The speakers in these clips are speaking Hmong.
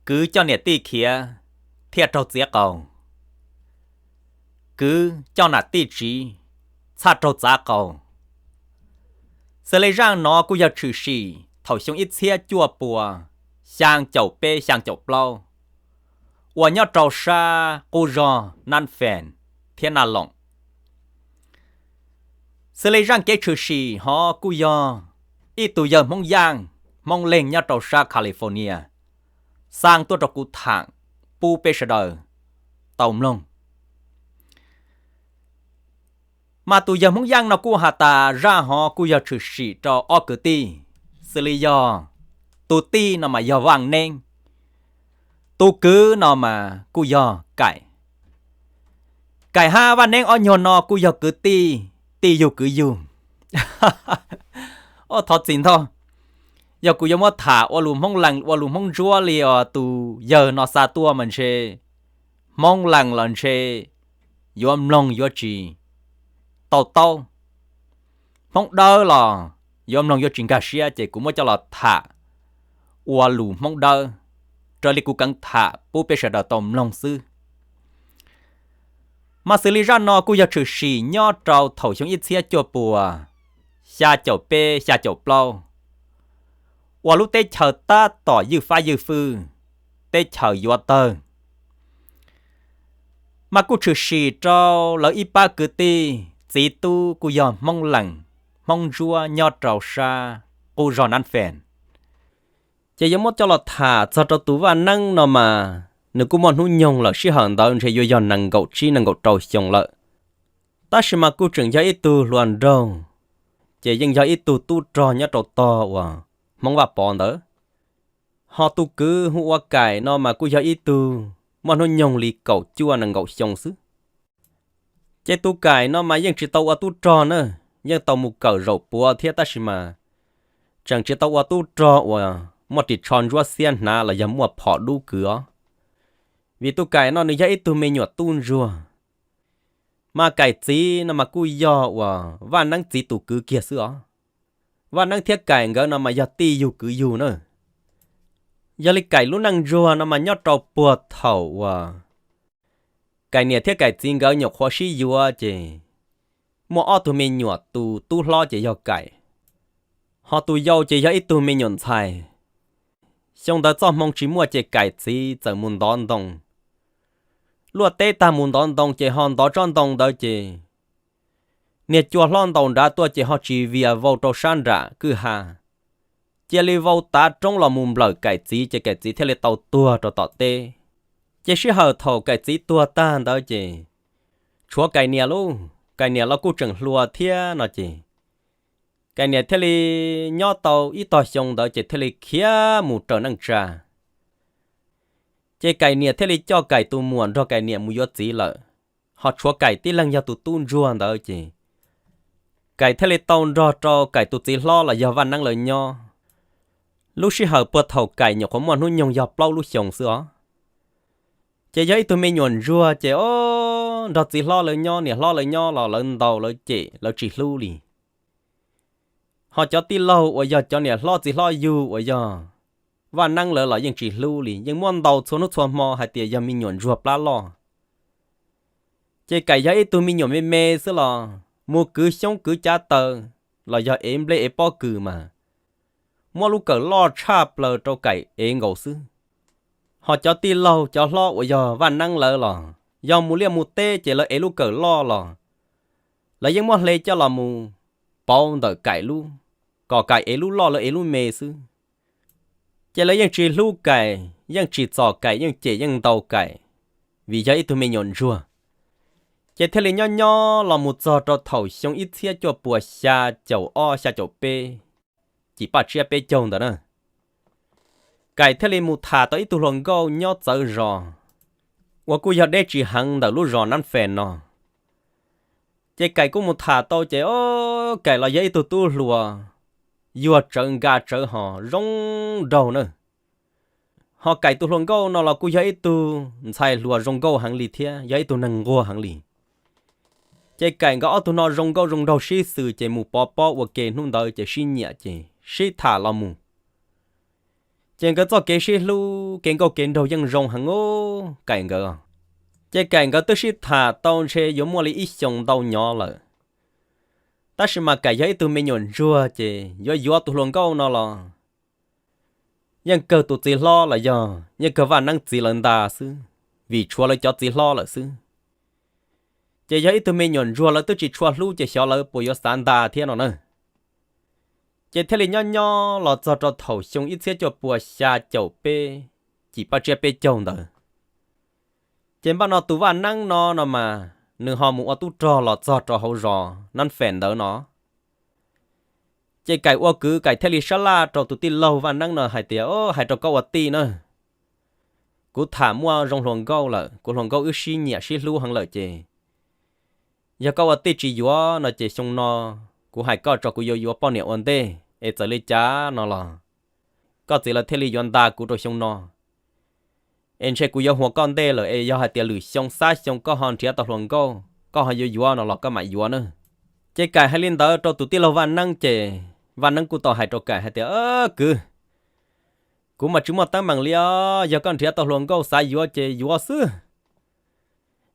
Kwv coj niam tij khiav thiaj raug txiav qaus, kwv coj nam tij tsiv txhaj raug txav qaus. Xws li zaj no kuj yog tshwm sim thaum xyoo ib txhiab cuaj puas xyaa caum peb xyaa caum plaub uas nyob rau sab qub zog Nab Fees thiab Naj Loos. Xws li zaj kev tshwm sim hov kuj yog ib tug yawg Hmoob Yaj, Hmoob Leeg nyob rau sab California xa tuaj rau kuv tham pub peb sawv daws tau mloog. Mas tus yawg Hmoob Yaj no kuj has tas zaj hov kuj yog tshwm sim rau ob kwv tij, xws li yog tus tij no mas yog Vaj Neeb, tus kwv no mas kuj yog Kaim. Kaim hab Vaj Neeb ob nyuag no kuj yog kwv tij, tij yug kwv yug. Ob thov txim ntau, yog kuv yuav muab tham ua lus Hmoob Lees ua lus Hmoob Ntsuab li os, tus yawg no xa tuaj mas ntshe Hmoob Lees los ntshe yuav mloog yuav tsis tau taub, Hmoob Dawb los yuav mloog yuav tsis nkag siab, ces kuv muab coj los tham ua lus Hmoob Dawb raws li kuv keev tham pub peb sawv daws tau mloog xwb. Mas xws li zaj no kuj yog tshwm sim nyob rau thaum xyoo ib txhiab cuaj puas xya caum peb xya caum plaub uas lub teb chaws tab tom ywj fab ywj fwj, teb chaws yuav tawg. Mas kuj tshwm sim rau lawv ib pab kwv tij txiv tub kuj yog Hmoob Lees, Hmoob Ntsuab nyob rau sab qub zog Nab Fees. Ces yuav muab coj los tham txog rau tus Vaj Neeb no mas nws kuj muaj hnub nyoog lawm, sij hawm ntawd ntshe yuav yog nees nkaum tsib nees nkaum rau xyoo lawm. Tab sis mas kuj tseem yog ib tug hluas nraug, ces yeej yog ib tug tub rog nyob rau tog uas Hmoob Vaj Pov ntawd. Ho tus kwv hu ua Kaim no mas kuj yog ib tug muaj hnub nyoog li kaum cuaj nees nkaum xyoo xwb. Ces tus Kaim no mas yeej tsis tau ua tub rog na, yeej tau mus kawm zaum puav thiab tab sis mas tseem tsis tau ua tub rog uas muaj ris tsho ntsuab xiab hnav los yog muaj phom dub kwv os. Vim tus Kaim no nws yog ib tug me nyuam tub ntsuag. Mas Kaim txiv no mas kuj yog uas Vaj Neeb txiv tus kwv kiag xwb os. Vaj Neeb thiab Kaim nkawd no mas yog tij yug kwv yug na. Yog li Kaim lub neej ntsuag no mas nyob rau puag thaum uas Kaim niam thiab Kaim txiv nkawd nyuam qhuav sib yuav ces muaj ob tug me nyuam, tus tub hlob ces yog Kaim, ho tus yau ces yog ib tug me nyuam ntxhais. Xyoo ntawd txoj hmoo tsis muaj ces Kaim txiv txawm mus ntov ntoo. Luaj teb tag mus ntov ntoo ces ho ntov tsob ntoo ntawd ces niag cua hlob ntaus nrad tuaj ces ho tsis vias vau rau sab nram kwj ha. Cia li vau tav roob los mus nplawm Kaim txiv ces Kaim txiv thiaj li tau tuag rau tom teb. Ces sij hawm thaum Kaim txiv tuag tag ntawd ces tshuav Kaim niam lauj, Kaim niam los kuj tseem hluas thiab no ces Kaim niam thiaj li nyob tau ib tog xyoo ntawd ces thiaj li khiav mus raws neej tsa. Ces Kaim niam thiaj li coj Kaim tus muam nrog Kaim niam mus yuav txiv lawm, ho tshuav Kaim tib leeg yog tus tub ntsuag ntawd ces Kaim thiaj li tau nrog rau Kaim tus txiv hlob los yog Vaj Neeb lawv nyob. Lub sij hawm puag thaum Kaim nyuam qhuav muaj hnub nyoog yog plaub lub xyoos xwb os. Ces yog ib tug me nyuam ntsuag ces o, nrog txiv hlob lawv nyob niam hlob lawv nyob los lawv ntaus lawv cem lawv tsis hlub li. Ho cov tij laug uas yog cov niam hlob txiv hlob yug uas yog Vaj Neeb lawv los yeej tsis hlub li, yeej muab ntaus txhua hnub txhua hmo hais tias yog me nyuam ntsuag plab loj. Ces Kaim yog ib tug me nyuam me me xwb los mus kwv xyoob kwv cav taws los yog ev nplej ev pob kws mas muab lub kawm loj tshaj plaws rau Kaim ev nkaus xwb. Ho cov tij laug cov hlob uas yog Vaj Neeb lawv los yog mus liaj mus teb ces lawv ev lub kawm loj los lawv yeej muab hle coj los mus pauv ntawm Kaim lub, kom Kaim ev lub loj lawv ev lub me xwb. Ces lawv yeej tsis hlub Kaim, yeej tsis txom Kaim, yeej cem yeej ntaus Kaim, vim yog ib tug me nyuam ntsuag. Ces thiaj li nyob nyob los mus txog rau thaum xyoo ib txhiab cuaj puas xya caum ob xya caum peb, cim paj tsiab peb caug ntawd na, Kaim thiaj li mus tham tau ib tug hluas nkauj nyob txawv zos uas kuj yog deb tsis heev ntawm lub zos Nab Fes no. Ces Kaim kuj mus tham tau ces o, Kaim los yog ib tug tub hluas yuag tsawv nka tsawv ho zoo nraug na. Ho Kaim tus hluas nkauj no los kuj yog ib tug ntxhais hluas zoo nkauj heev li thiab yog ib tug neeg nquag heev li. Ces Kaim nkawd ob tug no zoo nkauj zoo nraug sib xws ces mus pov pob ua ke hnub ntawd ces sib nyiam ces sib tham los mus. Ces nkawd txoj kev sib hlub kev nkauj kev nraug yeej zoo heev os Kaim nkawd. Ces Kaim nkawd twb sib tham tau ntshe yuav muaj li ib xyoos ntau nyob lawm, tab sis mas Kaim yog ib tug me nyuam ntsuag ces yuav yuav tus hluas nkauj no los yeej kawg tus txiv hlob los yog yeej kawg Vaj Neeb txiv lawv nta xwb, vim tshuav lawv cov txiv hlob lawm xwb. Ces yog ib tug me nyuam ntsuag lawv twb tsis tshua hlub ces xyov lawv puas yuav xav nta thiab no na. Ces thiaj li nyob nyob los txog rau thaum xyoo ib txhiab cuaj pua xya caum peb, cim paj tsiab peb caug ntawd, ces npaj no tus Vaj Neeb no no mas nws ho mus ua tub rog los txog rau hauv zos Nab Fem ntawd no. Ces Kaim ua kwv Kaim thiaj li sab laj rau tus tij laug Vaj Neeb no hais tias, Hais rau koj ua tij na, kuv tham muaj zoo hluas nkauj lawm, kuv hluas nkauj wb sib nyiam sib hlub heev lawm ces yog koj ua tij tsis yuav no ces xyoo no kuv hais koj tso kuv yuav yuav poj niam ua ntej es txawm li cas no los koj txiv lawv thiaj li yuav nta kuv rau xyoo no. Es ntshe kuv yuav huas koj ntej lawm es yog hais tias lwm xyoo xab xyoo koj ho nrhiav tau hluas nkauj koj ho yuav yuav no los koj mam yuav na. Ces Kaim hais li ntawd rau tus tij laug Vaj Neeb ces Vaj Neeb kuj tau hais rau Kaim hais tias, Kwv, kuv mas tsis muaj teeb meem li os, yog koj nrhiav tau hluas nkauj xav yuav ces yuav xwb.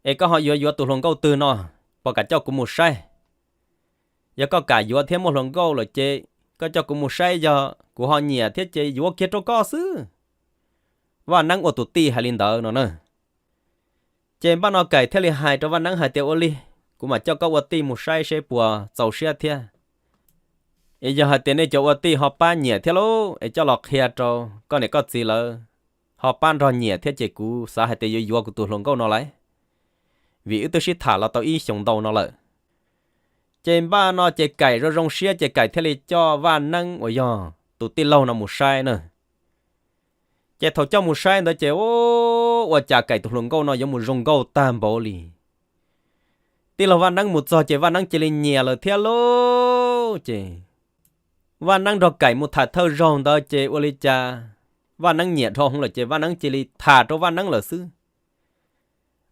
Es koj ho yuav yuav tus hluas nkauj twg no, puas kam coj kuv mus saib? Yog koj kam yuav thiab muaj hluas nkauj lawm ces koj coj kuv mus saib, yog kuv ho nyiam thiab ces yuav kiag rau koj xwb. Vaj Neeb ua tus tij hais li ntawd no na. Ces npaj no Kaim thiaj li hais rau Vaj Neeb hais tias, Ua li, kuv mam coj koj ua tij mus saib seb puas txaus siab thiab. Es yog hais tias nej cov ua tij ho pab nyiam thiab lauj, es coj los qhia rau koj niam koj txiv lawv ho pab nrog nyiam thiab ces kuv xav hais tias yuav yuav kuv tus hluas nkauj no lauj, vim wb twb sib tham los tau ib xyoos ntau no lawm. Ces npaj no ces Kaim zoo zoo siab ces Kaim thiaj li coj Vaj Neeb uas yog tus tij laug no mus saib na. Ces thaum coj mus saib ntawd ces ua cas Kaim tus hluas nkauj no yuav mus zoo nkauj tag npaum li. Tij laug Vaj Neeb mus txog ces Vaj Neeb cia li nyiam lawm thiab lauj. Ces Vaj Neeb nrog Kaim mus tham thawj zaug ntawd ces ua li cas Vaj Neeb nyiam dhau hwv lawm ces Vaj Neeb cia li tham rau Vaj Neeb lawm xwb.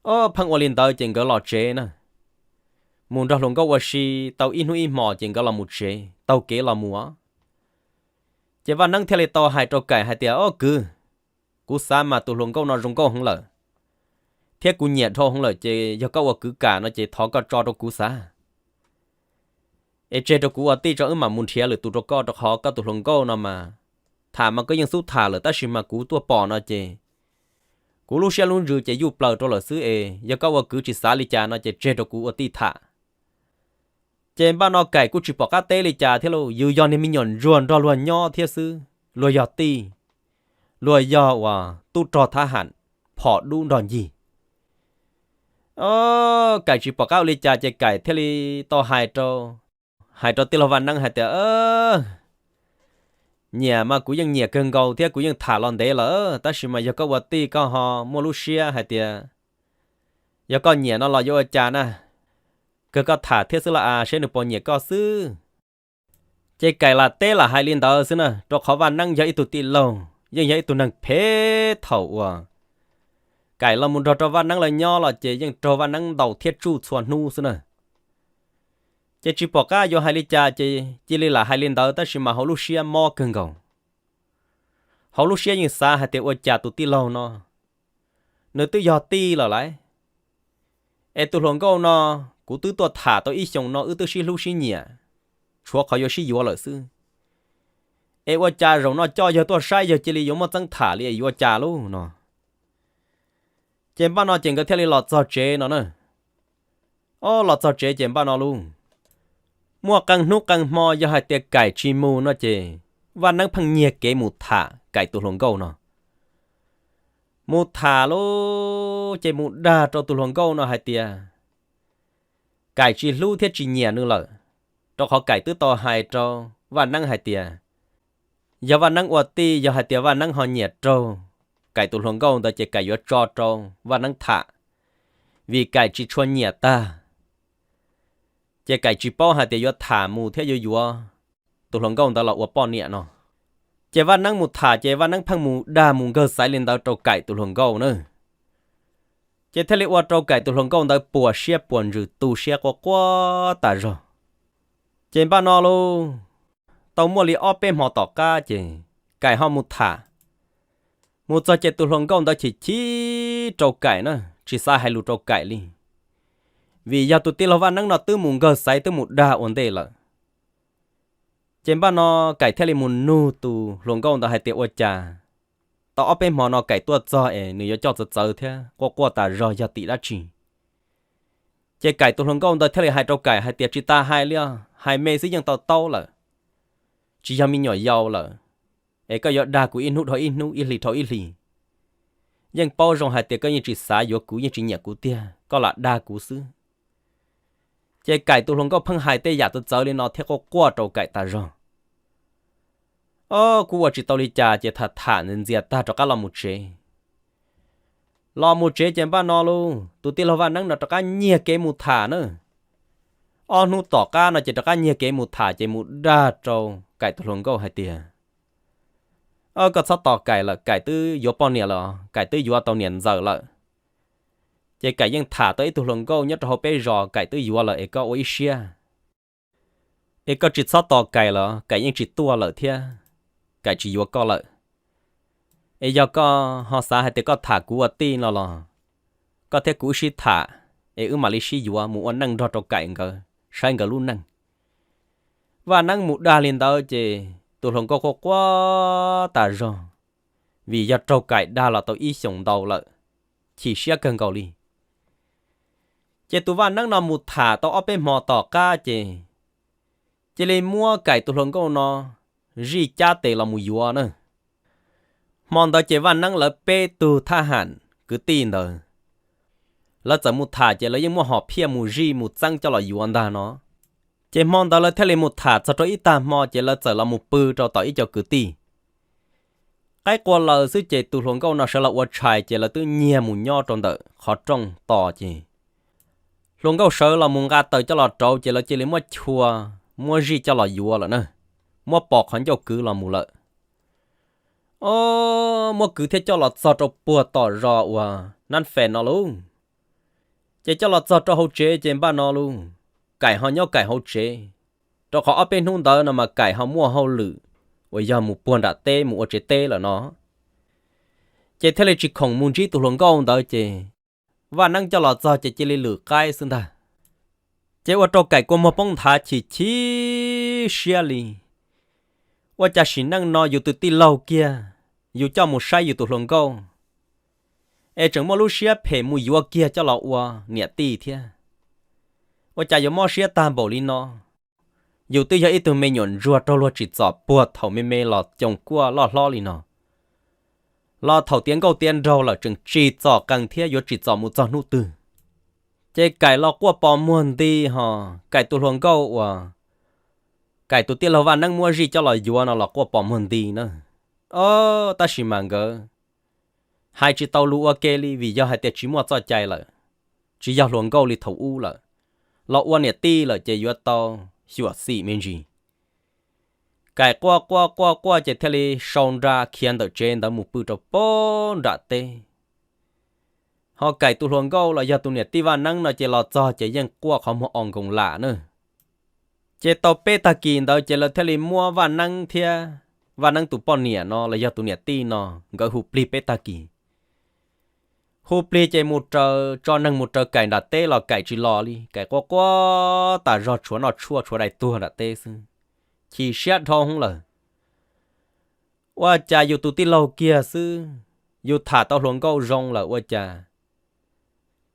Ob pheej ua li ntawd ces nkawd los tsev na. Mus nrog hluas nkauj ua si tau ib hnub ib hmos ces nkawd los mus tsev taug kev los mus. Ces Vaj Neeb thiaj li tau hais rau Kaim hais tias, Ob kwv, kuv xav mas tus hluas nkauj no zoo nkauj heev lawm, thiab kuv nyiam dhau hwv lawm ces yog koj ua kwv kam no ces thov koj tso rau kuv xav. Es tseg rau kuv ua tij tso wb mam mus nrhiav lwm tus rau koj rau qhov koj tus hluas nkauj no mas tham mas koj yeej xub tham lawm tab sis mas kuv tuaj pom no ces kuv lub siab lub ntsws ces yuj plaws rau lawm xwb es yog koj ua kwv tsis xav li cas no ces tseg rau kuv ua tij tham. Ces npaj no Kaim kuj tsis pom qab teb li cas thiab lauj, yus yog niag me nyuam ntsuag nrog luag nyob thiab xwb, luag yog tij, luag yog uas tub rog thab ham phom dub nrog ncig. Kaim tsis pom qab ua li cas ces Kaim thiaj li tau hais rau, hais rau tij laug Vaj Neeb hais tias, Nyiam mas kuv yeej nyiam kawg nkaus thiab kuv yeej tham los ntev lawm, tab sis mas yog koj ua tij koj ho muaj lub siab hais tias yog koj nyiam no los yuav ua cas na, kawg koj tham thiab xwb los as seb nws puas nyiam koj xwb. Ces Kaim lam teb lam hais li ntawd xwb na, rau qhov Vaj Neeb yog ib tug tij laug yeej yog ib tug neeg phem thaum uas Kaim los mus nrog rau Vaj Neeb lawv nyob los ces yeej raug Vaj Neeb ntaus thiab tsuj txhua hnub xwb na. Ces tsis pom qab yuav hais li cas ces cia li lam hais li ntawd tab sis mas hauv lub siab mob kawg nkaus. Hauv lub siab yeej xav hais tias ua cas tus tij laug no nws twb yog tij lawm lauj, es tus hluas nkauj no kuv twb tuaj tham tau ib xyoos no wb twb sib hlub sib nyiam, tshuav qhov yuav sib yuav lawm xwb. Es ua cas zaum no coj yawg tuaj saib yawg cia li yuav muab txeeb tham li es yuav ua cas lauj no. Ces npaj no ces nkawd thiaj li los txog tsev no na. Ob los txog tsev ces npaj no lauj, muaj qee hnub qee hmo yog hais tias Kaim tsis mus no ces Vaj Neeb pheej nyiag kev mus tham Kaim tus hluas nkauj no. Mus tham lauj ces mus dag rau tus hluas nkauj no hais tias Kaim tsis hlub thiab tsis nyiam nws lawm, rau qhov Kaim twb tau hais rau Vaj Neeb hais tias yog Vaj Neeb ua tij yog hais tias Vaj Neeb ho nyiam raug Kaim tus hluas nkauj ntawd ces Kaim yuav tso rau Vaj Neeb tham, vim Kaim tsis tshua nyiam tag. Ces Kaim tsis paub hais tias yuav tham mus thiab yuav yuav tus hluas nkauj ntawd los ua poj niam no. Ces Vaj Neeb mus tham ces Vaj Neeb pheej mus dag mus nkawg xaiv li ntawd rau Kaim tus hluas nkauj na. Ces thiaj li ua rau Kaim tus hluas nkauj ntawd puas siab puas ntsws tu siab quaj quaj tas zog. Ces npaj no lauj, tau muaj li ob peb hmo tom qab ces Kaim ho mus tham. Mus txog ces tus hluas nkauj ntawd chim chim rau Kaim na, tsis xav hais lus rau Kaim li, vim yog tus tij laug Vaj Neeb no twb mus nkawg xaiv twb mus dag ua ntej lawm. Ces npaj no Kaim thiaj li mus nug tus hluas nkauj ntawd hais tias ua cas tau ob peb hmo no Kaim tuaj txog es nws yuav coj txawv txawv thiab quaj quaj tas zog yog tim dab tsi. Ces Kaim tus hluas nkauj ntawd thiaj li hais rau Kaim hais tias tsis tas hais li os, hais me xwb yeej tau taub lawm, tsis yog me nyuam yaus lawm, es koj yuav dag kuv ib hnub dhau ib hnub ib hlis dhau ib hlis. Yeej paub zoo hais tias koj yeej tsis xav yuav kuv yeej tsis nyiam kuv tiag, koj lam dag kuv xwb. Ces Kaim tus hluas nkauj pheej hais tej yam txawv txawv li no thiab quaj quaj rau Kaim tas zog. Ob, kuj ua tsis tau li cas ces tham tham ntxias tag rov qab los mus tsev. Los mus tsev ces npaj no lauj, tus tij laug Vaj Neeb no rov qab nyiag kev mus tham na. Ob hnub tom qab no ces rov qab nyiag kev mus tham ces mus dag rau Kaim tus hluas nkauj hais tias, Koj txhob tos Kaim lawm, Kaim twb yuav poj niam lawm, Kaim twb yuav tau niam ntxawm lawm. Ces Kaim yeej tham tau ib tug hluas nkauj nyob rau hauv peb zos, Kaim twb yuav lawm es koj ua ib siab, es koj tsis txhob tos Kaim lawm, Kaim yeej tsis tuaj lawm thiab, Kaim tsis yuav koj lawm. Es yog koj ho xav hais tias koj tham kuv ua tij no los koj thiab kuv wb sib tham, es wb mam li sib yuav mus ua neej nrog rau Kaim nkawd saib nkawd lub neej. Vaj Neeb mus dag li ntawd ces tus hluas nkauj quaj quaj tas zog, vim yog raug Kaim dag los tau ib xyoos ntau lawm, chim siab kawg nkaus li. Ces tus Vaj Neeb no mus tham tau ob peb hmo tom qab ces cia li muab Kaim tus hluas nkauj no zij cab tes los mus yuav na. Hmo ntawd ces Vaj Neeb lawv peb tug thab ham kwv tij ntawd, lawv txawm mus tham ces lawv yeej muaj hom phiaj mus zij mus txeeb coj los yuav ntag no. Ces hmo ntawd lawv thiaj li mus tham txog rau ib tag hmo ces lawv txawm los mus pw rau tom ib co kwv tij. Qaib qua laws xwb ces tus hluas nkauj no sawv los ua tshais ces lawv twb nyiag mus nyob rau ntawm qhov rooj tos ces hluas nkauj sawv los mus nqa taws coj los rauv ces lawv cia li muab chua, muab zij coj los yuav lawm na, muab pos qhov ncauj kwv los mus lawm. Ob, muab kwv thiab coj los txog rau puag tom zos uas Nab Fes no lauj. Ces coj los txog rau hauv tsev ces npaj no lauj, Kaim ho nyob Kaim hauv tsev, rau qhov ob peb hnub ntawd no mas Kaim ho muaj hauj lwm uas yog mus puag nram teb mus ua tsev teb lawm no. Ces thiaj li tsis khoom mus ntsib tus hluas nkauj ntawd ces Vaj Neeb coj los txog ces cia li lwm qaib xwb ntag. Ces ua rau Kaim kua muag poob nthav chim chim siab li. Ua cas sim neej no yus tus tij laug kiag, yus coj mus saib yus tus hluas nkauj, es tseem muaj lub siab phem mus yuav kiag coj los ua niam tij thiab. Ua cas yuav mob siab tag npaum li no? Yus twb yog ib tug me nyuam ntsuag raug luag tsim txom puag thaum me me los coos kuaj loj hlob li no, los thaum tiav nkauj tiav nraug lawm tseem tsim txom qees thiab yuav tsim txom mus txog hnub twg? Ces Kaim los quaj pos muag nti ho, Kaim tus hluas nkauj uas Kaim tus tij laug Vaj Neeb muab zij coj los yuav no los quaj pos muag nti na. Ob, tab sis mas nkawd hais tsis tau lus ua ke li vim yog hais tias tsis muaj txoj cai lawm, tsis yog hluas nkauj li thaum ub lawm, los ua niam tij lawm ces yuav tau xyuam xim me ntsis. Kaim quaj quaj quaj quaj ces thiaj li sau nra khiav ntawm tsev ntawd mus pw rau puag nram teb. Ho Kaim tus hluas nkauj los yog tus niam tij Vaj Neeb no ces los txog ces yeej quaj qhov muag o nkoos lam na. Ces tau peb tag kis ntawd ces lawv thiaj li muab Vaj Neeb thiab Vaj Neeb tus poj niam no los yog tus niam tij no nkawd hu plig peb tag kis. Hu plig ces mus raws, tso neeg mus raws Kaim nram teb los Kaim tsis los li, Kaim quaj quaj tas zog tshuav noj tshuaj tshuav dai tuag nram teb xwb, chim siab dhau hwv lawm. Ua cas yus tus tij laug kiag xwb, yus tham tau hluas nkauj zoo lawm ua cas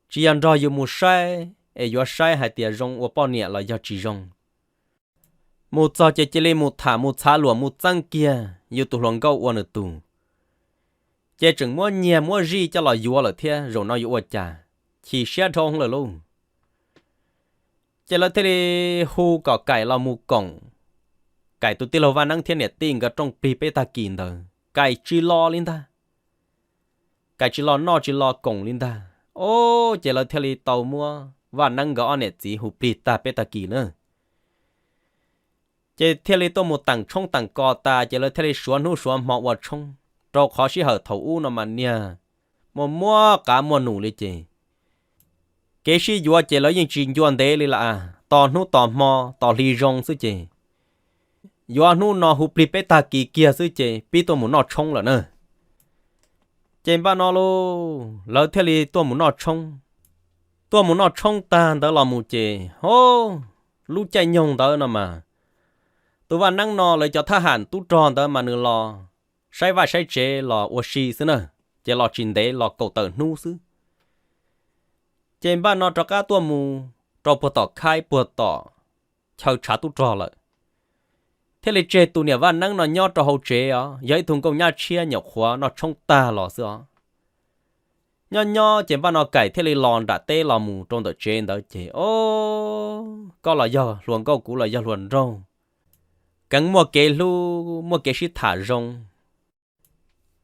tsis yog nrog yus mus saib es yuav saib hais tias zoo ua poj niam los yog tsis zoo. Mus txog ces cia li mus tham mus txhav luam mus txeeb kiag yus tus hluas nkauj ua nws tus, ces tseem muab nyiag muab zij coj los yuav lawm thiab, zaum no yuav ua cas? Chim siab dhau hwv lawm lauj. Ces lawv thiaj li hu kom Kaim los mus koom Kaim tus tij laug Vaj Neeb thiab niam tij nkawd rooj plig peb tag kis ntawd, Kaim tsis los li ntag. Kaim tsis los noj tsis los koom li ntag. Ob, ces lawv thiaj li tau muab Vaj Neeb nkawd ob niam txiv hu plig tag peb tag kis na. Ces thiaj li tuaj mus teem tshoob teem kos tas ces lawv thiaj li suav hnub suav hmo ua tshoob, rau qhov sij hawm thaum ub no mas niag muaj muaj qav muaj num li ces kev sib yuav ces lawv yeej tsis ncua ntev li lawm, tos hnub tos hmo tos hli zoo xwb ces yuav hnub no hu plig peb tag kis kiag xwb ces pib tuaj mus noj tshoob lawm na. Ces npaj no lauj, lawv thiaj li tuaj mus noj tshoob. Tuaj mus noj tshoob tag ntawd los mus ces, o, lub caij nyoog ntawd no mas, tus Vaj Neeb no lawv cov thab ham tub rog ntawd mas nws los saib vaj saib tsev los ua si xwb na, ces los tsis ntev los kaum tawm hnub xwb. Ces npaj no rov qab tuaj mus rau puag tom khaib puag tom chaw tshav tub rog lawm, thiaj li tseg tus niam Vaj Neeb no nyob rau hauv tsev os, yog ib tug nkauj nyab tshiab nyuam qhuav noj tshoob tag los xwb os. Nyob nyob ces npaj no Kaim thiaj li los nram teb los mus rau ntawm tsev ntawd ces, o, koj los yog hluas nkauj kuv los yog hluas nraug, keev muaj kev hlub muaj kev sib tham zoo.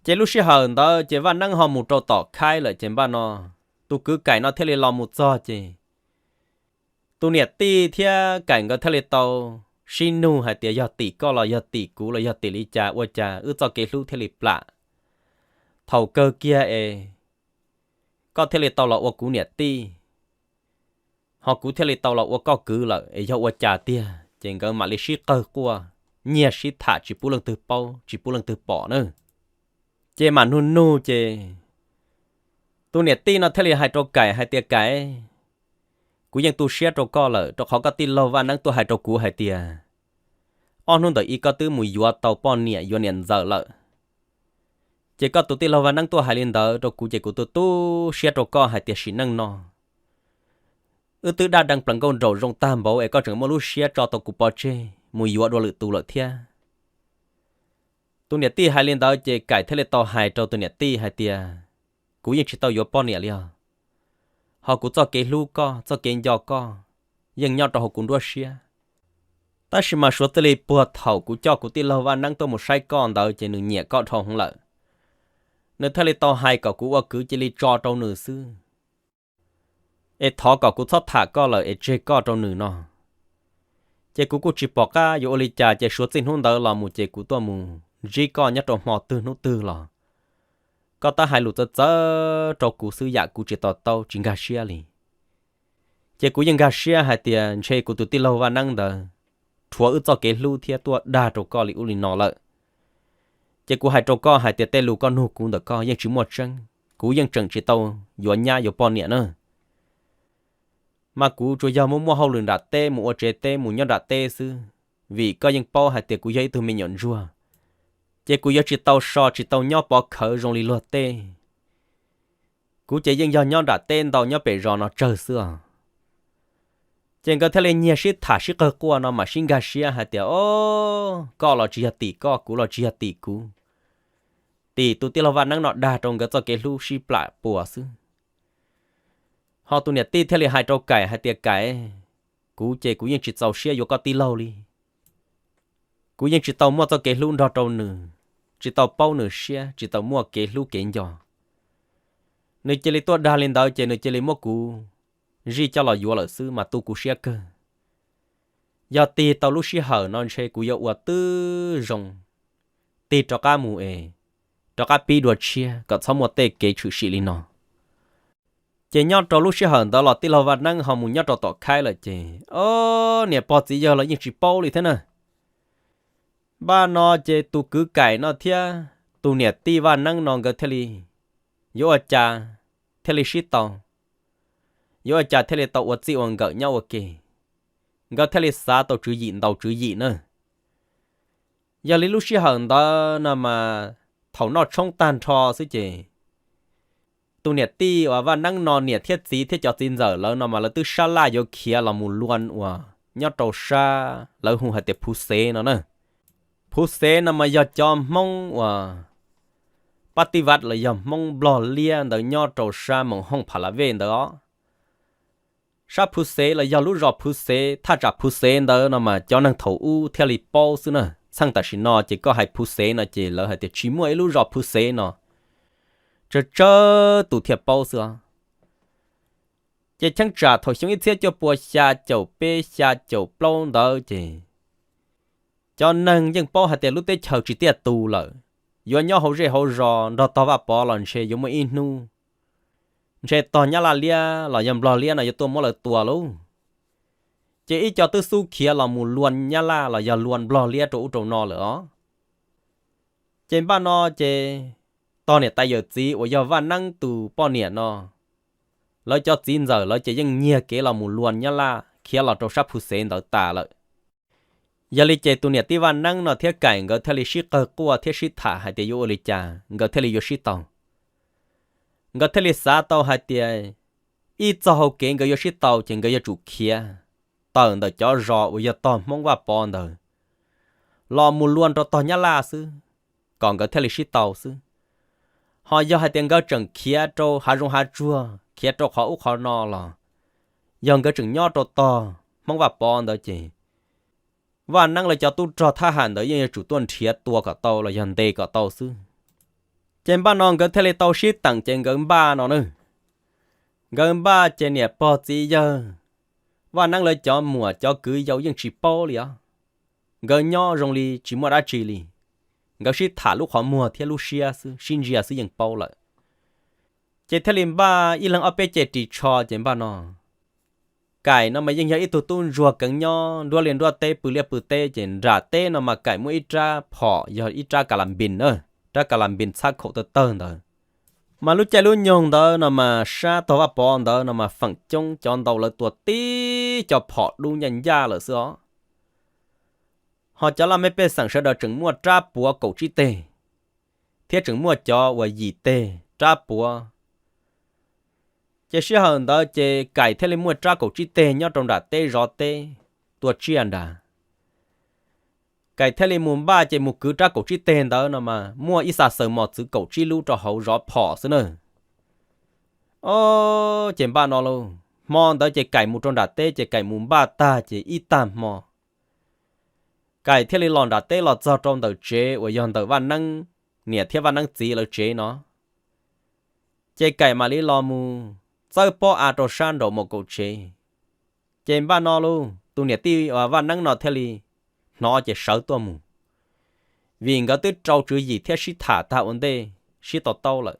Ces lub sij hawm ntawd ces Vaj Neeb ho mus rau tom khaib lawm ces npaj no tus kwv Kaim no thiaj li los mus txog ces tus niam tij thiab Kaim nkawd thiaj li tau sib nug hais tias yog tim koj los yog tim kuv los yog tim li cas ua cas wb txoj kev hlub thiaj li plam. Thaum kawg kiag es koj thiaj li tau los ua kuv niam tij, ho kuv thiaj li tau los ua koj kwv lawm es yog ua cas tiag? Ces nkawd mam li sib qawg quaj, nyiag sib tham tsis pub leej twg paub tsis pub leej twg pom na. Ces mam nug nug ces tus niam tij no thiaj li hais rau Kaim hais tias Kaim, kuv yeej tu siab rau koj lawm rau qhov koj tij laug Vaj Neeb tuaj hais rau kuv hais tias ob hnub ntawm ib koj twb mus yuav tau poj niam yuav niam ntxawm lawm. Ces koj tus tij laug Vaj Neeb tuaj hais li ntawd rau kuv ces kuv tu tu siab rau koj hais tias sim neej no wb twb daj dee plees nkauj nraug zoo tag npaum es koj tseem muaj lub siab tso tau kuv pov tseg mus yuav dua lwm tus lawm thiab. Tus niam tij hais li ntawd ces Kaim thiaj li tau hais rau tus niam tij hais tias kuv yeej tsis tau yuav poj niam li os, ho kuv txoj kev hlub koj txoj kev nco koj yeej nyob rau hauv kuv nruab siab. Tab sis mas suav txij li puag thaum kuv coj kuv tij laug Vaj Neeb tuaj mus saib koj ntawd ces nws nyiam koj dhau heev lawm. Nws thiaj li tau hais kom kuv ua kwv cia li tso rau nws xwb, es thov kom kuv txhob tham koj lawm es tseg koj rau nws no. Ces kuv kuj tsis pom qab yuav ua li cas ces suav txij hnub ntawd los mus ces kuv tuaj mus ntsib koj nyob rau hmo twg hnub twg los koj tab hais lus txawv txawv rau kuv xwb yam kuv tsis to taub tsis nkag siab li. Ces kuv yeej nkag siab hais tias ntshe kuv tus tij laug Vaj Neeb ntawd rhuav wb txoj kev hlub thiab tuaj dag rau koj li ub li no lawm. Ces kuv hais rau koj hais tias tej lus koj nug kuv ntawm koj yeej tsis muaj tseeb, kuv yeej tseem tsis tau yuav nyab yuav poj niam na. Mas kuv tsuas yog muaj muaj hauj lwm nram teb mus ua tsev teb mus nyob nram teb xwb, vim koj yeej paub hais tias kuv yog ib tug me nyuam ntsuag, ces kuv yuav tsis tau so tsis tau nyob pov khawv zoo li luag tej. Kuv ces yeej yog nyob nram teb ntau nyob pem zos no tsawg xwb os. Ces nkawd thiaj li nyiag sib tham sib qawg quaj no mam sib nkag siab hais tias o, koj los tsis yog tim koj kuv los tsis yog tim kuv, tim tus tij laug Vaj Neeb no dag rau nkawd txoj kev hlub sib plam puas xwb. Ho tus niam tij thiaj li hais rau Kaim hais tias Kaim, kuv ces kuv yeej tsis txaus siab yuav koj tij laug li. Kuv yeej tsis tau muaj txoj kev hlub nrog rau nws, tsis tau paub nws siab tsis tau muaj kev hlub kev nco. Nws cia li tuaj dag li ntawd ces nws cia li muab kuv zij coj los yuav lawm xwb mas tu kuv siab kawg. Yog tig tau lub sij hawm no ntshe kuv yuav ua twb zoo, tig rov qab mus es rov qab pib dua tshiab kom txhob muaj tej kev tshwm sim li no. Ces nyob rau lub sij hawm ntawd los tij laug Vaj Neeb ho mus nyob rau tom khaib lawm ces o, niam pog txiv yawg los yeej tsis paub li thiab na. Npaj no ces tus kwv Kaim no thiab tus niam tij Vaj Neeb no nkawd thiaj li yuav ua cas thiaj li sib tau, yuav ua cas thiaj li tau ua txij ua nkawm nyob ua ke. Nkawd thiaj li xav tau tswv yim ntaus tswv yim na. Yog li lub sij hawm ntawd no mas thaum noj tshoob tag nrho xwb ces tus niam tij uas Vaj Neeb no niam thiab txiv thiab cov txiv ntxawm lawv no mas lawv twb sab laj yuav khiav los mus luaj uas nyob rau sab lawv hu hais tias Phuv Xev no na. Phuv Xev no mas yog cov Hmoob uas pab tij vaj los yog Hmoob Nplog liab ntawd nyob rau sab Moos Hooj Pha La Vej ntawd os. Sab Phuv Xev los yog lub zos Phuv Xev, thaj tsam Phuv Xev ntawd no mas cov neeg thaum ub thiaj li paub xwb na. Txheej tam sim no ces koj hais Phuv Xev no ces lawv hais tias tsis muaj ib lub zos Phuv Xev no, tsawg tsawg tus thiaj paub xwb os. Ces cheeb tsam thaum xyoo ib txhiab cuaj pua xya caum peb xya caum plaub ntawd ces cov neeg yeej paub hais tias lub teb chaws tsis tiaj tus lawm, yuav nyob hauv zej hauv zos nrog tog Vaj Pov los ntshe yuav muaj ib hnub ntshe tog Nyab Laj liab los yog Nplog liab no yuav tuaj muab lawv tua lauj. Ces ib co twb xub khiav los mus luaj Nyab Laj los yog luaj Nplog liab rau ub rau no lawm os. Ces npaj no ces tog niam tais yawm txiv uas yog Vaj Neeb tus poj niam no, lawv cov txiv ntxawm lawv ces yeej nyiag kev los mus luas Nyab Laj khiav los rau sab Phu Xev ntawd tas lawm. Yog li ces tus niam tij Vaj Neeb no thiab Kaim nkawd thiaj li sib qawg quaj thiab sib tham hais tias yuav ua li cas nkawd thiaj li yuav sib tau. Nkawd thiaj li xav tau hais tias ib txoj hau kev nkawd yuav sib tau ces nkawd yuav tsum khiav tawm ntawm cov zos uas yog tog Hmoob Vaj Pov ntawd los mus luas rau tog Nyab Laj xwb, kom nkawd thiaj li sib tau xwb. Ho yog hais tias nkawd tseem khiav rau hav zoov hav tsuag, khiav rau qhov ub qhov no los yog nkawd tseem nyob rau tog Hmoob Vaj Pov ntawd ces Vaj Neeb lawv cov tub rog thab ham ntawd yeej yuav tsum tuaj nrhiav tua kom tau los yog ntes kom tau xwb. Ces npaj no nkawd thiaj li tau sib teem ces nkawd npaj no na. Nkawd npaj ces niam pog txiv yawg, Vaj Neeb lawv cov muam cov kwv yau yeej tsis paub li os. Nkawd nyob zoo li tsis muaj dab tsi li. Nkawd sib tham lub qhov muag thiab lub siab xwb, sib ntsia xwb yeej paub lawm. Ces thiaj li npaj ib leeg ob peb ce ris tsho ces npaj no. Kaim no mas yeej yog ib tug tub ntsuag keev nyob nruab liaj nruab teb pw liaj pw teb ces nram teb no mas Kaim muaj ib rab phom yog ib rab ka la npis na, rab ka la npis txhab khaum tawg tawg ntawd. Mas lub caij lub nyoog ntawd no mas sab tog Vaj Pov ntawd no mas feem coob cov ntau lawv tua tib co phom dub ncaj ncaj lawm xwb os. Ho cov laj mej pej xeem sawv daws tseem muaj rab puav kaum tsib teg, thiab tseem muaj cov uas yim teg rab puav. Ces sij hawm ntawd ces Kaim thiaj li muaj rab kaum tsib teg nyob rau nram teb zov teb tua tsiaj nrad. Kaim thiaj li mus npaj ces mus kwv rab kaum tsib teg ntawd no mas muaj ib xav xaws mos txwv kaum tsib lub rau hauv zov phom xwb na. Ob ces npaj no lauj, hmo ntawd ces Kaim mus rau nram teb ces Kaim mus npaj tag ces ib tag hmo Kaim thiaj li los nram teb los txog rau ntawm tsev uas yog ntawm Vaj Neeb niam thiab Vaj Neeb txiv lawv tsev no. Ces Kaim mam li los mus txawb pob av rau sab nraum mos kaum tsev. Ces npaj no lauj, tus niam tij Vaj Neeb no thiaj li hnov ces sawv tuaj mus, vim nkawd twb rau tswv yim thiab sib tham tag ua ntej sib tau taub lawm.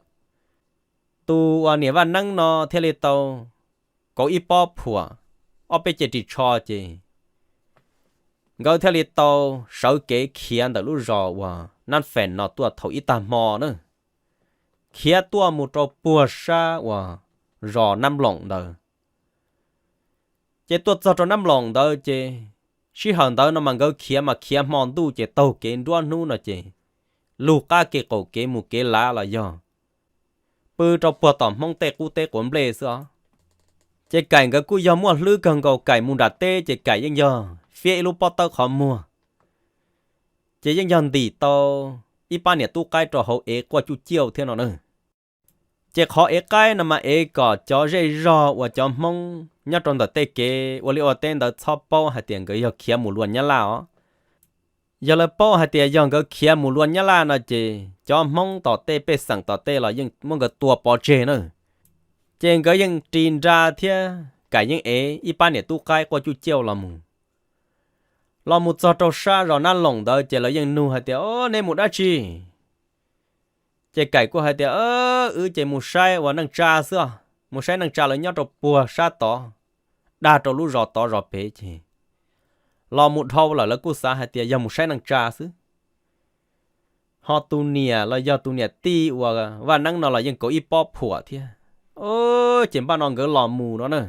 Tus uas niam Vaj Neeb no thiaj li tau kauv ib pob phuam, ob peb ce ris tsho ces nkawd thiaj li tau sawv kev khiav ntawm lub zos uas Nab Feem no tuaj thaum ib tag hmo na, khiav tuaj mus rau puag sab uas zos Nab Loom ntawd. Ces tuaj txog rau Nab Loom ntawd ces sij hawm ntawd no mas nkawd khiav mas khiav hmo ntuj ces taug kev nruab hnub no ces lug qab kev qaum kev mus kev lav los yog pw rau puag tom Hmoob tej qub teb quav nplej xwb os. Ces Kaim nkawd kuj yog muaj hlwb kawg nkaus, Kaim mus nram teb ces Kaim yeej yog fiab ib lub pob tawb qhov muag, ces yeej yog ntim tau ib pab niam tub qaib rau hauv ev quaj cuj ciauj thiab no na. Ces qhov ev qaib no mas ev kom cov zej zog uas cov Hmoob nyob rau ntawm tej kev ua liaj ua teb ntawd txhob paub hais tias nkawd yog khiav mus luag Nyab Laj os. Yog lawv paub hais tias yog nkawd khiav mus luag Nyab Laj no ces cov Hmoob tom tej pej xeem tom tej los yeej muab nkawd tua pov tseg na. Ces nkawd yeej ris nra thiab Kaim yeej ev ib pab niam tub qaib quaj cuj ciauj los mus. Los mus txog rau sab zos Nab Loom ntawd ces lawv yeej nug hais tias, O, nej mus dab tsi? Ces Kaim kuj hais tias, Wb ces mus saib ua neej tsa xwb os, mus saib neej tsa lawv nyob rau puag sab tod, dag rau lub zos tod zos pem ces los mus dhau lawm lawv kuj xav hais tias yog mus saib neej tsa xwb. Ho tus niam los yog tus niam tij uas Vaj Neeb no los yeej kauv ib pob phuam thiab. Ces npaj no nkawd los mus no na,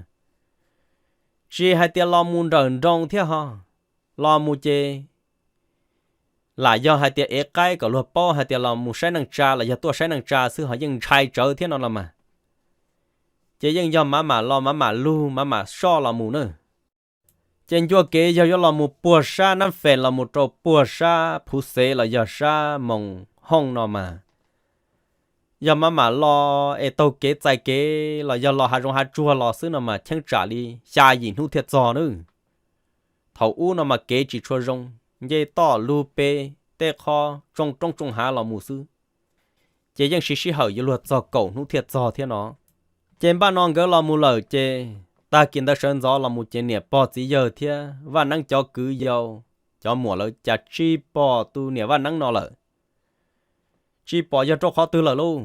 tsis hais tias los mus nrawm nroos thiab ho, los mus ces lam yog hais tias ev qaib kom luag paub hais tias los mus saib neej tsa los yog tuaj saib neej tsa xwb ho yeej ntshai tsawv thiab no los mas. Ces yeej yog mam mam los mam mam lug mam mam soj los mus na. Ces ncua kev yog yuav los mus puag sab Nab Feem los mus rau puag sab Phuv Xev los yog sab Moos Hooj no mas, yog mam mam los es taug kev txais kev los yog los hav zoov hav tsuag los xwb no mas cheeb tsam li xya yim hnub thiaj txog nawb. Thaum ub no mas kev tsis tshua zoo, nce toj lug pem tej qhov tsoo roob tsoo hav los mus xwb, ces yeej siv sij hawm yuav luag txog kaum hnub thiaj txog thiab no. Ces npaj no nkawd los mus lawm ces tag kis ntawd sawv ntxov los mus ces niam pog txiv yawg thiab Vaj Neeb cov kwv yau, cov muam lawv cas tsis pom tus niam Vaj Neeb no lawm. Tsis pom yog rau qhov twg lawm lauj,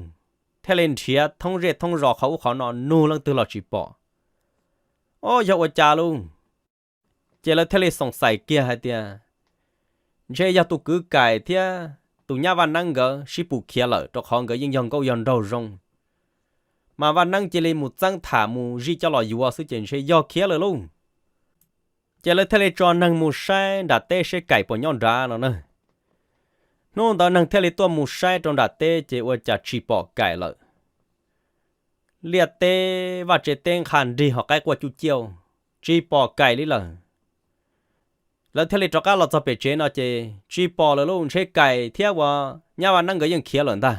thiaj li nrhiav thoob zej thoob zos qhov ub qhov no nug leej twg los tsis pom. O, yog ua cas lauj? Ces lawv thiaj li xoom xaim kiag hais tias, Ntshe yog tus kwv Kaim thiab tus nyab Vaj Neeb nkawd sib pus khiav lawm, rau qhov nkawd yeej yog nkauj yog nraug zoo. Mas Vaj Neeb cia li mus txeeb tham mus zij coj los yuav xwb ces ntshe yog khiav lawm lauj. Ces lawv thiaj li tso neeg mus saib nram teb seb Kaim puas nyob nrad no na. Hnub ntawd neeg thiaj li tuaj mus saib rau nram teb ces ua cas tsis pom Kaim lawm. Liaj teb vaj tse teb nqha nrig ho qaib quaj cuj ciauj, tsis pom Kaim li lawm. Lawv thiaj li rov qab los txog pem tsev no ces tsis pom lawm lauj, ntshe Kaim thiab uas nyab Vaj Neeb nkawd yeej khiav lawm ntag.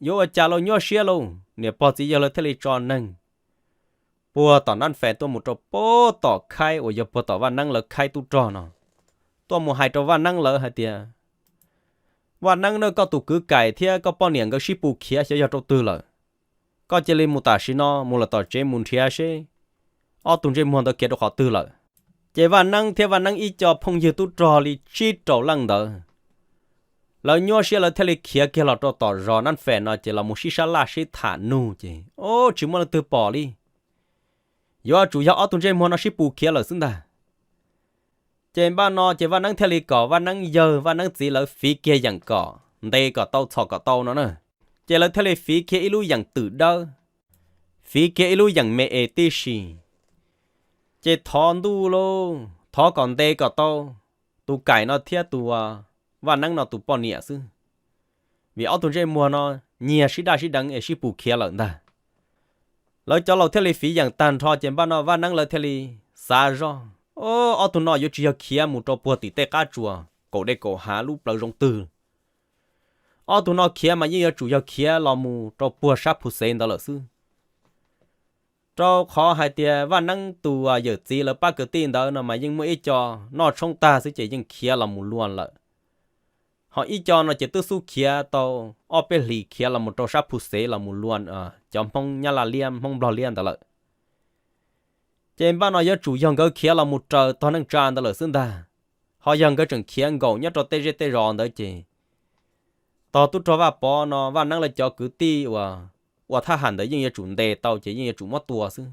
Yuav ua cas lauj, nyuaj siab lauj, niam pog txiv yawg lawv thiaj li tso neeg puag tom Nab Fes tuaj mus rau puag tom khaib uas yog puag tom Vaj Neeb lawv khaib tub rog no, tuaj mus hais rau Vaj Neeb lawv hais tias, Vaj Neeb na, koj tus kwv Kaim thiab koj poj niam nkawd sib pus khiav xyov yog rau twg lawm. Koj cia li mus tam sim no mus lawm tom tsev mus nrhiav seb ob tug ntsej muag ntawd khiav rau qhov twg lawm. Ces Vaj Neeb thiab Vaj Neeb ib co phooj ywg tub rog li tsib rau leej ntawd, lawv nyuaj siab lawv thiaj li khiav kiag los rau tom zos Nab Fes no ces los mus sib sab laj sib tham nug ces, o, tsis muaj leej twg pom li. Yuav tsum yog ob tug ntsej muag no sib pus khiav lawm xwb ntag. Ces npaj no ces Vaj Neeb thiaj li kom Vaj Neeb yawg Vaj Neeb txiv lawv fiv kiag yeem kom ntes kom tau txhom kom tau no na. Ces lawv thiaj li fiv kiag ib lub yeem twm dawb, fiv kiag ib lub yeem me es tib si. Ces thov ntuj lauj, thov kom ntes kom tau tus Kaim no thiab tus Vaj Neeb no tus poj niam xwb, vim ob tug ntsej muag no nyiag sib daj sib deev es sib pus khiav lawm ntag. Lawv cov laus thiaj li fiv yeem tag nrho ces npaj no Vaj Neeb lawv thiaj li xav zoj, o, ob tug no yuav tsis yog khiav mus rau puag tim tej qab tsuas kaum dej kaum hav lub plawv zoov twg. Ob tug no khiav mas yeej yuav tsum yog khiav los mus rau puag sab Phu Xev ntawd lawm xwb. Rau qhov hais tias Vaj Neeb tus yawm txiv lawv pab kwv tij ntawd no mas yeej muaj ib co noj tshoob tag xwb ces yeej khiav los mus luag lawm. Ho ib co no ces twb xub khiav tau ob peb hlis khiav los mus rau sab Phu Xev los mus luag cov Hmoob Nyab Laj liab Hmoob Nplog liab ntawd lawm. Ces npaj no yuav tsum yog nkawd khiav los mus raws tog neej tsa ntawd lawm xwb ntag. Ho yog nkawd tseem khiav nkaum nyob rau tej zej tej zos ntawd ces tog tub rog Vaj Pov no Vaj Neeb lawv cov kwv tij uas ua thab ham ntawd yeej yuav tsum ntes tau ces yeej yuav tsum muab tua xwb.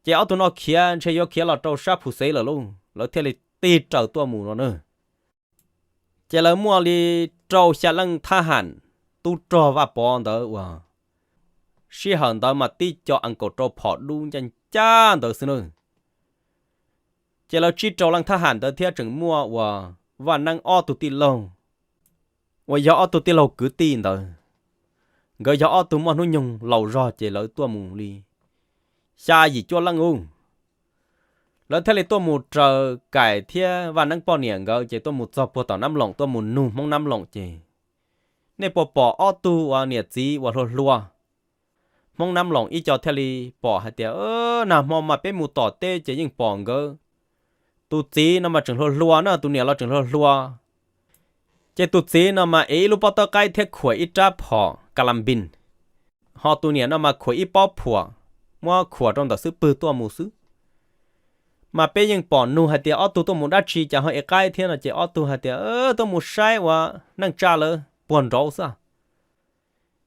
Ces ob tug no khiav ntshe yuav khiav los rau sab Phu Xev lawm lauj, lawv thiaj li tig raws tuaj mus no na. Ces lawv muaj li rau xya leej thab ham tub rog Vaj Pov ntawd uas sij hawm ntawd mas tib co as kaum rau phom dub ncaj ncaj ntawd xwb na. Ces lawv tsib rau leej thab ham ntawd thiab tseem muaj uas Vaj Neeb ob tug tij laug, uas yog ob tug tij laug kwv tij ntawd, nkawd yog ob tug muaj hnub nyoog laus zog ces lawv tuaj mus li xya yim cuaj leej ub. Lawv thiaj li tuaj mus raws Kaim thiab Vaj Neeb poj niam nkawd ces tuaj mus txog puag tom Nab Loom tuaj mus nug Hmoob Nab Loom ces, nej puas pom ob tug uas niam txiv uas hluas hluas? Hmoob Nab Loom ib co thiaj li pom hais tias, nag hmo mas peb mus tom teb ces yeej pom nkawd. Tus txiv no mas tseem hluas hluas na, tus niam los tseem hluas hluas. Ces tus txiv no mas ev ib lub pob tawb qaib thiab khuam ib rab phom ka la npis, ho tus niam no mas khuam ib pob phuam, muab khuam rau ntawm xub pwg tuaj mus xwb. Mas peb yeej pom nug hais tias ob tug tuaj mus dab tsi cas ho ev qaib thiab no ces ob tug hais tias tuaj mus saib uas neej tsa lawv puag nraud xwb.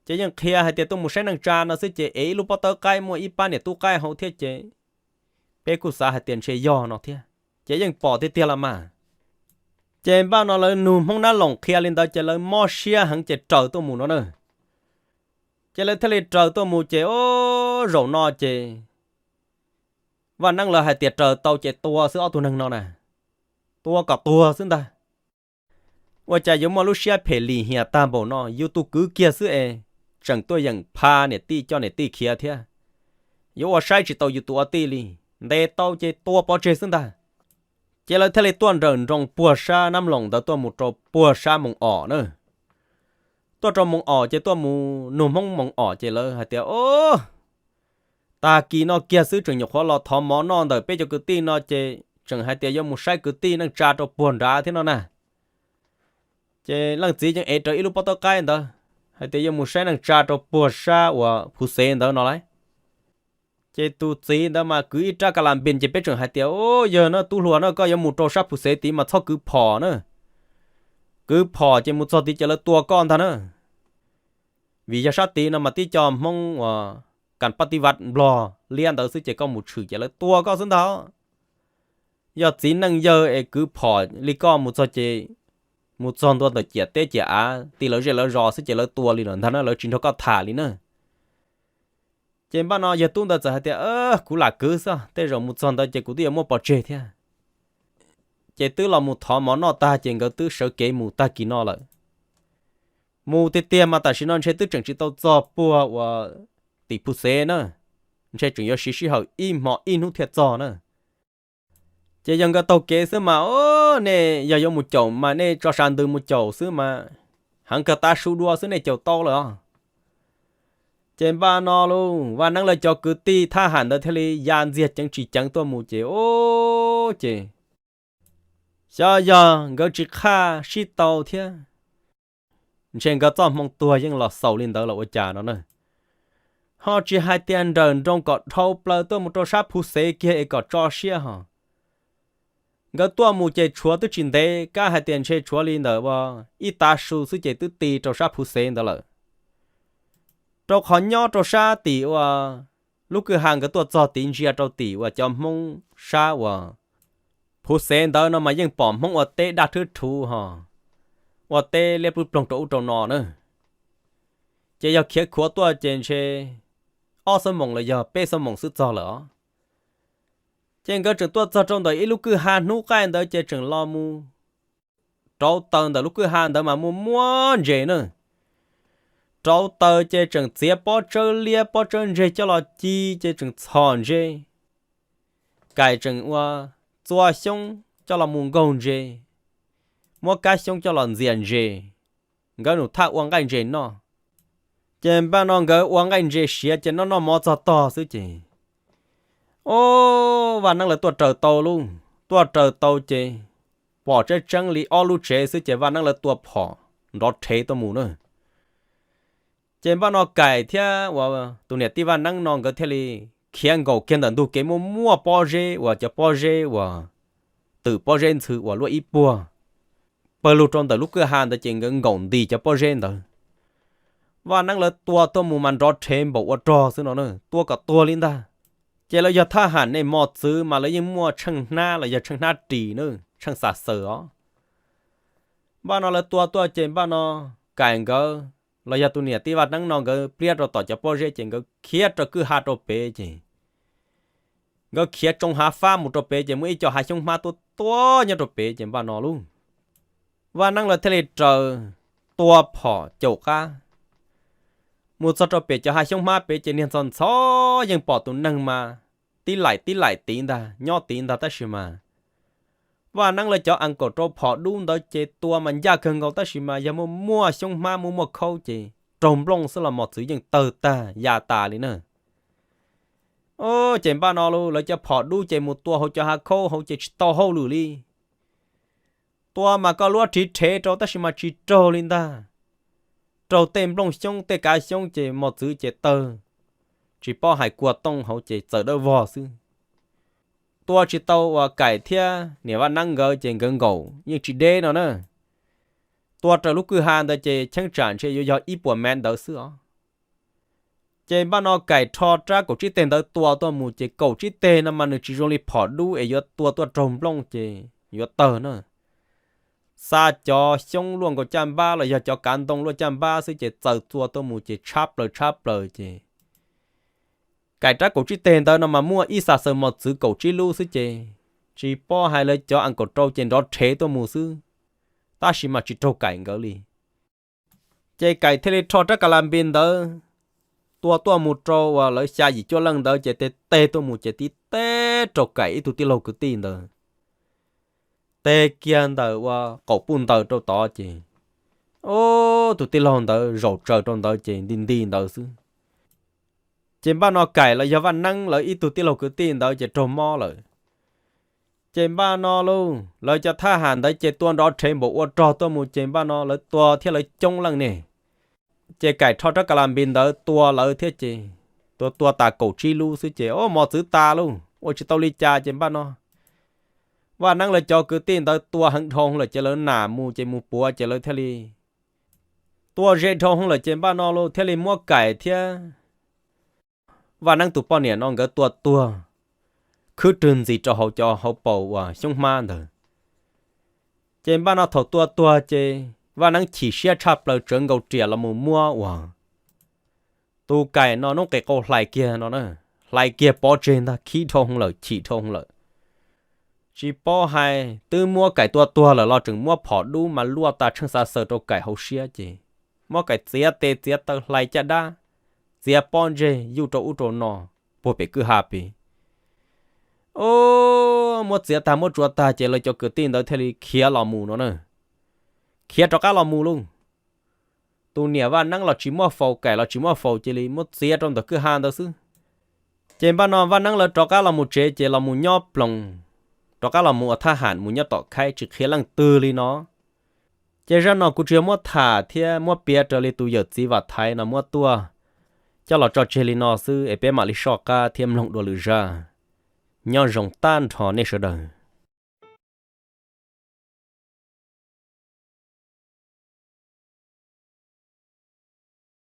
Ces yeej qhia hais tias tuaj mus saib neej tsa no xwb ces ev ib lub pob tawb qaib muaj ib pab niam tub qaib hauv thiab ces peb kuj xav hais tias ntshe yog no thiab, ces yeej pom tiag tiag los mas. Ces npaj no lawv nug Hmoob Nab Loom qhia li ntawd ces lawv mob siab heev ces raws tuaj mus no na. Ces lawv thiaj li raws tuaj mus ces o, zaum no ces Vaj Neeb lawv hais tias raws tau ces tua xwb ob tug neeg no na, tua kom tuag xwb ntag. Ua cas yuav muaj lub siab phem lim hiam tag npaum no, yus tus kwv kiag xwb es tseem tuaj yeem pha niam tij coj niam tij khiav thiab. Yuav ua saib tsis tau yus tus ua tij li, ntes tau ces tua pov tseg xwb ntag. Ces lawv thiaj li tuaj nrawm nroos puag sab Nab Loom ntawd tuaj mus rau puag sab Moos Om na. Tuaj rau Moos Om ces tuaj mus nug Hmoob Moos Om ces lawv hais tias, o, tag kis no kiag xwb tseem nyuam qhuav los thov mov noj ntawm peb cov kwv tij no ces tseem hais tias yuav mus saib kwv tij neej tsa rau puag nrad thiab no na. Ces leej txiv yeej ev rawv ib lub pob tawb qaib ntawd hais tias yuav mus saib neej tsa rau puag sab uas Phuv Xev ntawd no lauj. Ces tus txiv ntawd mas kwv ib rab ka la npis ces peb tseem hais tias, o, yawg na, tub hluas na, koj yuav mus rau sab Phuv Xev tid mas txhob kwv phom na. Kwv phom ces mus txog tid ces lawv tua koj ntag na. Vim yog sab tid no mas tib co Hmoob uas kas paj tib vaj Nplog liab ntawd xwb ces koj mus tshwm ces lawv tua koj xwb ntag. Yog txiv neej yawg es kwv phom li koj mus txog ces mus txog ntua ntawm ciam teb ciam av ti lawv zej lawv zos xwb ces lawv tua li lawm ntag na, lawv tsis nrog koj tham li na. Ces npaj no yawg tub ntawd txawm hais tias, Kuv lam kwv xwb, tej zaum mus txog ntawd ces kuv twb yuav muaj pov tseg thiab. Ces twb los mus thov mov noj tag ces nkawd twb sawv kev mus tag kis no lawm. Mus tiag tiag mas tam sim no ntshe twb tseem tsis tau txog puag uas tim Phu Xev na, ntshe tseem yuav siv sij hawm ib hmo ib hnub thiaj txog na. Ces yog nkawd taug kev xwb mas, o, nej yog yuav mus caum mas nej tso sas ntws mus caum xwb mas, heev kawg tav su dua xwb nej caum tau lawm os. Ces npaj no lauj, Vaj Neeb lawv cov kwv tij thab ham ntawd thiaj li ya ntxiag ceev tsis ceev tuaj mus ces, o, ces xyov yog nkawd tsis qhaj sib tau thiab, ntshe nkawd txoj hmoo tuag yeej los xaus li ntawd los ua cas no na. Ho tsis hais tias nrawm nroos kom dhau plaws tuaj mus rau sab Phu Xev kiag es kom tso siab ho. Nkawd tuaj mus ces tshuav twb tsis ntev, kab hais tias ntshe tshuav li ntawm ua ib tav su xwb ces twb ti rau sab Phu Xev ntawd lawm. Rau qhov nyob rau sab tim uas lub kwj ha nkawd tuaj txog tid ntsia rau tim uas cov Hmoob sab uas Phu Xev ntawd no mas yeej pom Hmoob ua teb daj thwb thuv ho, ua teb liab ploog ploog rau ub rau no na. Ces yog khiav khuav tuaj ces ntshe ob xuab moos los yog peb xuab moos xwb txog lawm os. Ces nkawd tseem tuaj txog rau ntawm ib lub kwj ha hnub qaij ntawd ces tseem los mus rauv taws ntawm lub kwj ha ntawd mas muaj muaj ntses na. Rauv taws ces tseem txiav pob tsawb liab pob tsawb ntseg coj los ci ces tseem txhom ntses. Kaim tseem ua txua xyoob coj los mus nkaug ntses, muab kab xyoob coj los ntxias ntses, nkawd nus thaj ua nqaij ntses noj. Ces npaj no nkawd ua nqaij ntses siav ces noj noj mov txog tog xwb ces, o, Vaj Neeb lawv tuaj raws tau lauj, tuaj raws tau ces pom tseeb tseeb li ob lub tsev xwb ces Vaj Neeb lawv tua phom nrov rhev tuaj mus na. Ces npaj no Kaim thiab uas tus niam tij Vaj Neeb no nkawd thiaj li khiav nkaum kiag ntawm ntug kev muaj muaj pob zeb uas cov pob zeb uas twm pob zeb ntxhw uas luaj ib puag pawg lug rau ntawm lub kwj ha ntawd ces nkawd nkaum nti cov pob zeb ntawd. Vaj Neeb lawv tua tuaj mus mas nrov rhev npaum ua rog xwb no na, tua kom tuag li ntag. Ces lawv yog thab ham nej mos txwv mas lawv yeej muaj tsheej hnab los yog tsheej hnab ris na, tsheej xav xaws os. Npaj no lawv tua tuaj ces npaj no Kaim nkawd los yog tus niam tij Vaj Neeb no nkawd pliab rau tom cov pob zeb ces nkawd khiav raws kwj ha rau pem ces nkawd khiav tsoo hav fab mus rau pem ces muaj ib co hav xyoob hmab tuab tuab nyob rau pem ces npaj no lauj, Vaj Neeb lawv thiaj li raws tua phom caum qab mus txog rau pem cov hav xyoob hmab pem ces niag ntxhov ntxhov yeej pom tus neeg mas tib laim tib laim tid ntag nyob tid ntag tab sis mas Vaj Neeb lawv cov as kaum rau phom dub ntawd ces tua mas ncaj kawg nkaus tab sis mas yog muaj muaj xyoob hmab muaj muaj khaub ces raug nplooj xwb los mos txwv yeej tawg tag ya tas li na. Ces npaj no lauj, lawv cov phom dub ces mus tua hauv cov hav khaub hauv ces tsis tau hauj lwm li. Tua mas koj luab rhiv rhev rau tab sis mas tsis raug li ntag. Raug tej nplooj xyoob tej kav xyoob ces mos txwv ces tawg, tsis paub hais kua tooj hauv ces txawm dawb vog xwb. Tua tsis tau uas Kaim thiab niam Vaj Neeb nkawd ces nkawd nkaum yeej tsis deb no na. Tua raws lub kwj ha ntawd ces cheeb tsam ntshe yuav yog ib puas mev ntawd xwb os. Ces npaj no Kaim rho rab kaum tsib teg ntawd tua tuaj mus ces kaum tsib teg no mas nws tsis zoo li phom dub es yuav tua tuaj raug nplooj ces yuav tawg na. Xa cov xyoob luaj nkaus caj npab los yog cov kav ntoo luaj caj npab xwb ces txaws txua tuaj mus ces tshab plaws tshab plaws ces Kaim rab kaum tsib teg ntawd no mas muaj ib xa xaws mos txwv kaum tsib lub xwb ces tsis paub hais lawv cov as kaum rau ces nrov rhev tuaj mus xwb, tab sis mas tsis raug Kaim nkawd li. Ces Kaim thiaj li rho rab kas las npis ntawd tua tuaj mus rau uas lawv xya yim cuaj leej ntawd ces teg teg tuaj mus ces tib teg rau Kaim ib tug tij laug kwv tij ntawd. Teg kiag ntawm uas qaum puj ntaws rau tod ces, ub, tus tij laug ntawd zaum tsaws rau ntawd ces nti nti ntawd xwb. Ces npaj no Kaim los yog Vaj Neeb lawv ib tug tij laug kwv tij ntawd ces raug mob lawm. Ces npaj no lauj, lawv cov thab ham ntawd ces tua nrov rhev npaum ua rog tuaj mus ces npaj no lawv tua thiab lawv coob leej ne. Ces Kaim rho rab kas las npis ntawd tua lawv thiab ces tua tua tas kaum tsib lub xwb ces, o, mos txwv tas lauj, ua tsis tau li cas ces npaj no Vaj Neeb lawv cov kwv tij ntawd tua heev dhau lawm ces lawv nam mus ces mus puav ces lawv thiaj li tua ze dhau lawm ces npaj no lauj thiaj li muab Kaim thiab Vaj Neeb tus poj niam no nkawd tua tuag khwb rwg ntxiv rau hauv cov hauv paus uas xyoob hmab ntawd. Ces npaj no thaum tua tuag ces Vaj Neeb chim siab tshaj plaws tsawv nkaus riam los mus muab uas tus kaim no noob qes qau hlais kiag no na, hlais kiag pov tseg ntag, khib dhau hwv lawm, chim dhau hwv lawm. Tsis paub hais twb muab kaim tua tuag lawm los tseem muab phom dub mas luaj tas tsheej xav xaws rau kaim hauv siab ces muab kaim txiav tes txiav taw hlais caj dab, txiav pob ntseg yuj rau ub rau no puag pem kwj ha pem. Muab txiav tag muab tsuav tag ces lawv cov kwv tij ntawd thiaj li khiav los mus no na. Khiav rov qab los mus lauj. Tus niam Vaj Neeb los tsis muaj faus, kaim los tsis muaj faus, cia li muab txiav rau ntawm kwj ha ntawd xwb. Ces npaj no Vaj Neeb lawv rov qab los mus tsev ces los mus nyob ploos, rov qab los mus ua thab ham mus nyob tom khaib tsis qhia leej twg li no. Ces zaj no kuv tsuas yog muab tham thiab muab piav raws li tus yawm txiv Vam Thaiv no muab tuaj coj los tso tseg li no xwb es peb mam li soj qab thiab mloog dua lwm zaj. Nyob zoo tag nrho nej sawv daws.